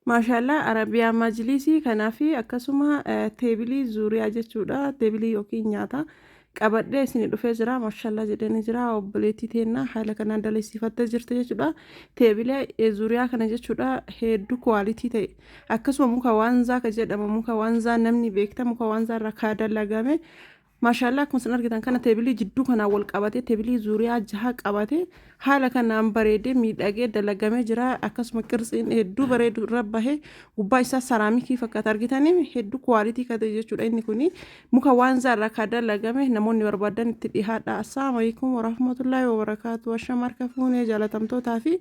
Maashaallaa, Arabiyaa majlisii kanaa fi akkasuma teebilii zuuriyaa jechuudha. Teebilii yookiin nyaata qabadhee isin dhufee jira. Maashaallaa jedhanii jira. Obboleettii teennaa haala kanaan dalagsiifattee jirti jechuudha. Teebilee zuuriyaa kana jechuudha, hedduu quality ta'e. Akkasuma muka waanzaa ka jedhama, muka waanzaa namni beekta, muka waanzaa irraa ka dalagame. Maashaallaa, akkuma isin argitan kana teebilii jidduu kanaan wal qabatee, teebilii zuuriyaa jaha qabate, haala kanaan bareedee miidhagee dalagamee jira. Akkasuma qirtsiin hedduu bareedu irra bahee, gubbaa isaa saraamikii fakkaata, argitanii, hedduu quality kan ta'e jechuudha. Inni kuni muka waanzaa irraa kan dalagame. Namoonni barbaadan itti dhihaadha. Assalaamu alaikum warahmatullaahi wabarakaatu. Ashama, harka fuunee, jaalatamtootaa fi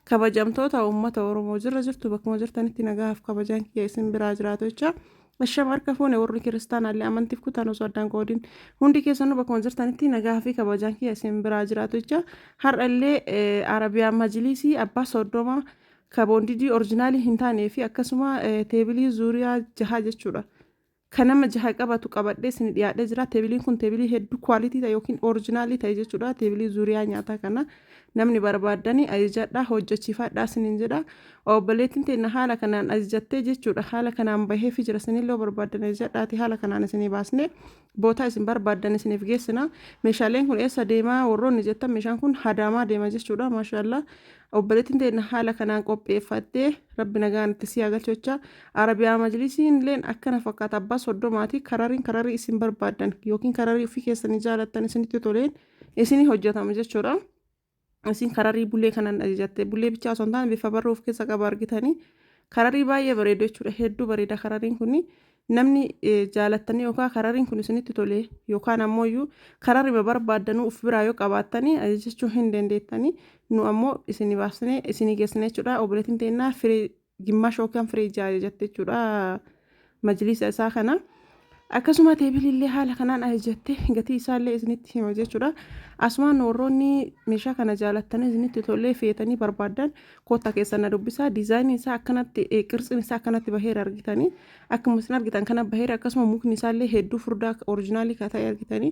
kabajamtoota uummata Oromoo, jirra jirtu? Bakkuma jirtanitti nagahaaf kabajaan kiyya isin biraa jiraatu jecha. Ashama, harka fuune, warri kiristaanaallee amantiif kutaan osoo addaan qoodin, hundi keessanuu bakkuma jirtanitti nagaa fi kabajaan kiyya isin biraa jiraatu jecha. Har'allee Arabiyaa majlisii abbaa 30 ka bonded original hin taanee fi akkasuma teebilii zuuriyaa jaha jechuudha. Kan nama jaha qabatu qabadhee isin dhiyaadhee jira. Teebiliin kun teebilii hedduu quality ta'e yookiin original ta'e jechuudha. Teebilii zuuriyaa nyaataa kana namni barbaaddanii ajajadhaa, hojjechiifadhaa isiniin jedha. Obboleettiin teenya haala kanaan ajajattee jechuudha. Haala kanaan baheefi jira. Isinillee barbaadan ajajadhaati, haala kanaan isinii baasnee bootaa isin barbaaddan isiniif geessina. Meeshaaleen kun eessa deemaa warroonni jettan, meeshaan kun Hadaamaa deema jechuudha. Maashaallah. Obboleettiin teenya haala kanaan qopheeffattee, Rabbi nagaan itti si galchu jecha. Arabiyaa majlisiin illeen akkana fakkaata, abbaa 30ti. Karariin kararii isin barbaaddan yookiin kararii ofii keessanii jaalattan isinitti toleen isinii hojjetama jechuudha. Isin kararii bulee kanan ajajatte, bulee bichaa osoo hin taane bifa barruu of keessa qaba, argitanii. Kararii baay'ee bareedu jechuudha. Hedduu bareeda karariin kuni. Namni jaalattanii yookaan karariin kun isinitti tole yookaan ammoo iyyuu kararima barbaaddanuu of biraa yoo qabaattanii ajajachuu hin dandeettanii, nu ammoo isinii baasnee isinii geessine jechuudha. Obboleettiin teennaa firee gimmaasha yookaan firee ja'a ajajatte jechuudha majlisa isaa kana. Akkasuma teebiliillee haala kanaan ajajatte, gatii isaallee isinitti hima jechuudha. Asumaan warroonni meeshaa kana jaalattanii, isinitti tolee, feetanii barbaaddan koottaa keessan na dubbisaa. Diizaayiniin isaa akkanatti, qirtsiin isaa akkanatti baheera, argitanii. Akkuma isin argitan kana baheera. Akkasuma mukni isaallee hedduu furdaa original kan ta'e, argitanii,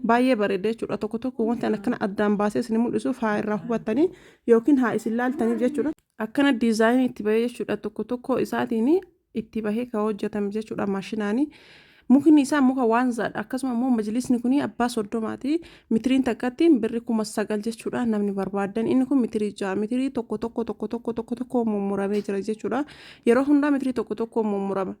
baay'ee bareeda jechuudha. Tokko tokko wanti akkana addaan baasee isin mul'isuuf haa irraa hubattanii yookiin haa isin laaltaniif jechuudha. Akkana diizaayinii itti bahee jechuudha. Tokko tokko isaatiin itti bahee kan hojjetame jechuudha maashinaanii. Mukni isaa muka waanzaadha. Akkasuma immoo majlisni kun abbaa 30ti. Mitiriin takkatti birri 9,000 jechuudha. Namni barbaadan, inni kun mitirii 6, mitirii tokko tokko tokko tokko tokko tokko mummuramee jira jechuudha. Yeroo hundaa mitirii tokko tokko mummurama.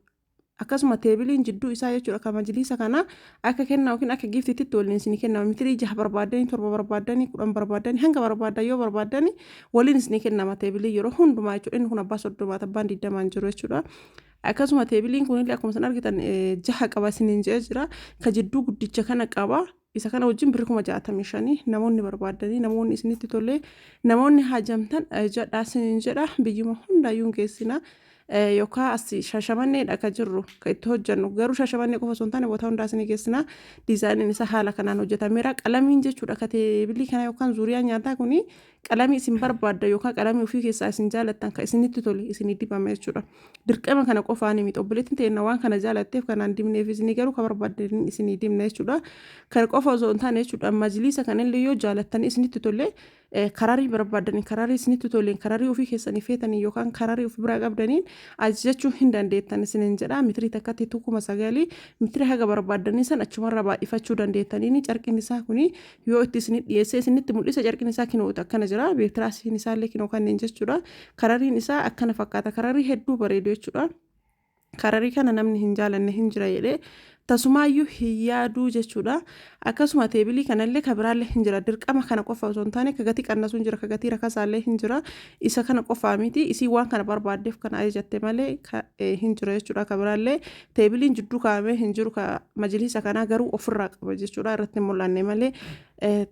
Akkasuma teebiliin jidduu isaa jechuudha, kan majlisa kana akka kennaa yookiin akka giftiitti waliin isinii kennama. Mitirii 6 barbaaddanii, 7 barbaaddanii, 10 barbaaddanii, hanga barbaadan yoo barbaaddanii waliin isinii kennama teebilii yeroo hundumaa jechuudha. Inni kun abbaa 30ti, abbaan 20n jiru jechuudha. Akkasuma teebiliin kunillee akkuma isin argitan jaha qaba isiniin jedhee jira. Ka jidduu guddicha kana qaba. Isa kana wajjin birri 65,000. Namoonni barbaaddanii, namoonni isinitti tolee, namoonni hajamtan jedhaa isiniin jedha, biyyuma hundaayyuu hin geessina. Yookaan as Shashamanneedha ka jirru ka itti hojjennu, garuu Shashamannee qofa osoo hin taane boota hundaa isinii geessina. Diizaayiniin isaa haala kanaan hojjetameera. Qalamiin jechuudha ka teebilii kana yookaan zuuriyaa nyaataa kuni qalamii isin barbaadda yookaan qalamii ofii keessaa isin jaalattan kan isinitti tole isinii dibame jechuudha. Dirqama kana qofaan miti, obboleettiin teenya waan kana jaalatteef kanaan dibneef, isinii garuu ka barbaaddan isinii dibna jechuudha. Kana qofa osoo hin taane jechuudha, majliisa kanallee yoo jaalattan, isinitti tole, kararii barbaaddanii, kararii isinitti toleen, kararii ofii keessanii feetanii yookaan kararii ofii biraa qabdaniin ajajachuu hin dandeettan isiniin jedha. Mitirii takkatti 9,000, mitirii haga barbaaddanii san achumarra baay'ifachuu dandeettaniini. Carqiin isaa kuni yoo itti isinit dhiyeessee isinitti mul'isa, carqiin isaa kinoo akkana jira. Beetiraasiin isaallee kinoo kanneen jechuudha. Karariin isaa akkana fakkaata, kararii hedduu bareedu jechuudha. Kararii kana namni hin jaalanne hin jira jedhee tasumaayyuu hin yaaduu jechuudha. Akkasuma teebilii kanallee ka biraallee hin jira. Dirqama kana qofa osoo hin taane ka gatii qannasuu hin jira, ka gatii rakasaallee hin jira. Isa kana qofaa miti, isii waan kana barbaaddeef kana ajajatte malee hin jira jechuudha. Ka biraallee teebiliin jidduu kaa'amee hin jiru, ka majlisa kanaa garuu ofirraa qaba jechuudha. Irratti hin mul'anne malee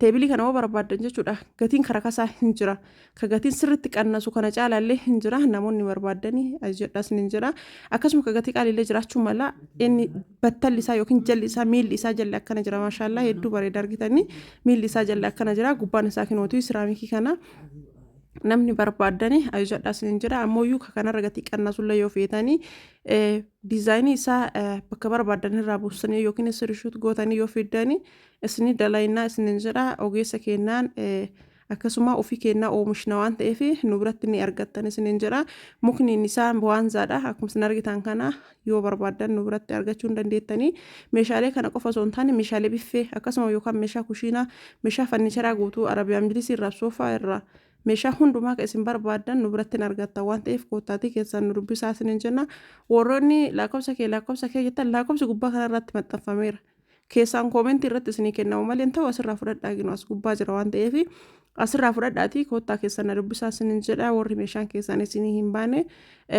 teebilii kana yoo barbaaddan jechuudha, gatiin ka rakasaa hin jira. Ka gatiin sirriitti qannasu kana caalaallee hin jira. Namoonni barbaaddanii ajajadhaas ni jira. Akkasuma ka gatii qaaliillee jiraachuu mala. Inni battalli isaa yookiin jalli isaa, miilli isaa jalli akkana jira. Maashaallaa, hedduu bareeda, argitanii, miilli isaa jalli akkana jira. Gubbaan isaa kinootii siraamikii kana. Namni barbaaddanii ajajadhaas ni jira. Ammoo ka kanarra gatii qannasullee yoo feetanii, diizaayinii isaa bakka barbaadan irraa buusanii yookiin screenshot gootanii yoo fiddanii isinii dalaynaa isinin jedha ogeessa kennaan. Akkasuma ofii kennaa oomishna waan ta'eef nu biratti ni argattan isiniin jedha. Mukni isaa waanzaadha. Akkuma isin argitan kana yoo barbaaddan nu biratti argachuu hin dandeettanii. Meeshaalee kana qofa osoo hin taane meeshaalee biffee akkasuma yookaan meeshaa kushiinaa, meeshaa farniicharaa guutuu, Arabiyaa Majlisii irraa, soofaa irraa, meeshaa hundumaa kan isin barbaaddan nu biratti hin argattan waan ta'eef koottaatii keessan nu dubbisaa isiniin jenna. Warroonni lakkoofsa kee jettan, lakkoofsi gubbaa kanarratti maxxanfameera. Keessaan koomentii irratti isinii kennamu malee hin ta'u. Asirraa fudhadhaa, ginu as gubbaa jira waan ta'eef asirraa fudhadhaatii koottaa keessan na dubbisaa isiniin jedha. Warri meeshaan keessan isinii hin baane,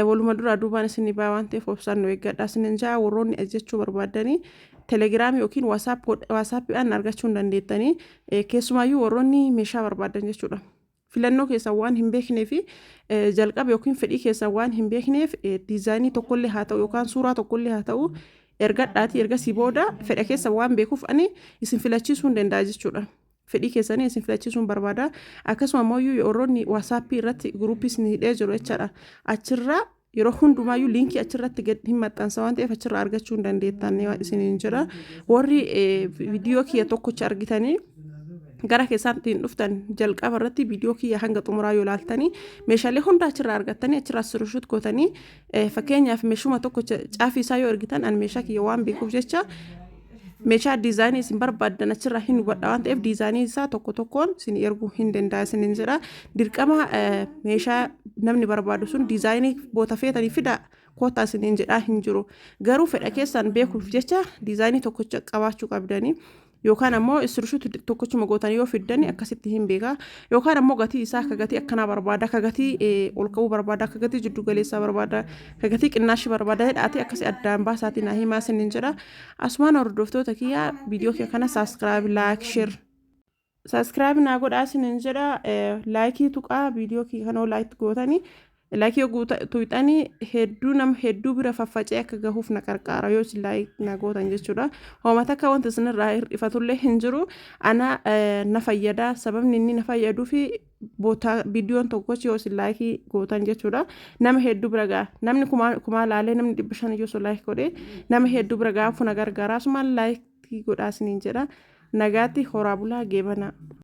waluma duraa duubaan isinii baa waan ta'eef obsaan nu eeggadhaa isiniin jedha. Warroonni ajjechuu barbaaddanii Telegiraamii yookiin WhatsAppiidhaan argachuu hin dandeettanii, keessumaayyuu warroonni meeshaa barbaadan jechuudha. Filannoo keessan waan hin beeknee fi jalqaba yookiin fedhii keessan waan hin beekneef, diizaayinii tokkollee haa ta'u yookaan suuraa tokkollee haa ta'u ergadhaatii, ergasii booda fedha keessan waan beekuuf ani isin filachiisuu hin danda'a jechuudha. Fedhii keessanii isin filachiisuun barbaada. Akkasuma immoo warroonni WhatsAppii irratti guruupii isin hidhee jiru jechaadha. Achirraa yeroo hundumaayyuu liinkii achirratti gad hin maxxansa waan ta'eef achirraa argachuu hin dandeettan isiniin jedha. Warri viidiyoo kiyya tokkocha argitanii gara keessaatiin dhuftan, jalqaba irratti viidiyoo kiyya hanga xumuraa yoo ilaaltanii meeshaalee hunda achirraa argattanii, achirraa screenshot gootanii, fakkeenyaaf meeshuma tokko caafii isaa yoo ergitan, ani meeshaa kiyya waan beekuuf jecha meeshaa diizaayinii isin barbaaddan achirraa hin hubadha waan ta'eef diizaayinii isaa tokko tokkoon isin erguu hin danda'a isiniin jedha. Dirqama meeshaa namni barbaadu sun diizaayinii boota feetanii fida koottaa isiniin jedhaa hin jiru. Garuu fedha keessan beekuuf jecha diizaayinii tokkocha qabaachuu qabdanii, yookaan ammoo screenshot tokkochuma gootanii yoo fiddani akkasitti hin beeka, yookaan ammoo gatii isaa akka gatii akkanaa barbaada, akka gatii ol ka'uu barbaada, akka gatii jiddu galeessaa barbaada, akka gatii qinnaashii barbaada jedhaati akkasi addaan baasaatii naa himaa isiniin jedha. Asumaan hordoftoota kiyyaa, viidiyoo kiyya kana subscribe, like, share, subscribe naa godhaa isiniin jedha. Laayikii tuqaa. Viidiyoo kiyya kana like gootanii, laayikii yoo tuqxanii hedduu nama hedduu bira faffacee akka gahuuf na qarqaara yoo isin like na gootan jechuudha. Hooma takka wanti isinirraa hir'ifatullee hin jiru. Ana na fayyada. Sababni inni na fayyaduu fi boota viidiyoon tokkochi yoo isin laayikii gootan jechuudha. Nama hedduu bira gaha. Namni kumaa laalee, namni 500 yoo isin like godhee nama hedduu bira gahaaf na gargaara. Asumaan laayikii godhaa isiniin jedha. Nagaatti, horaa bulaa, geebanaa.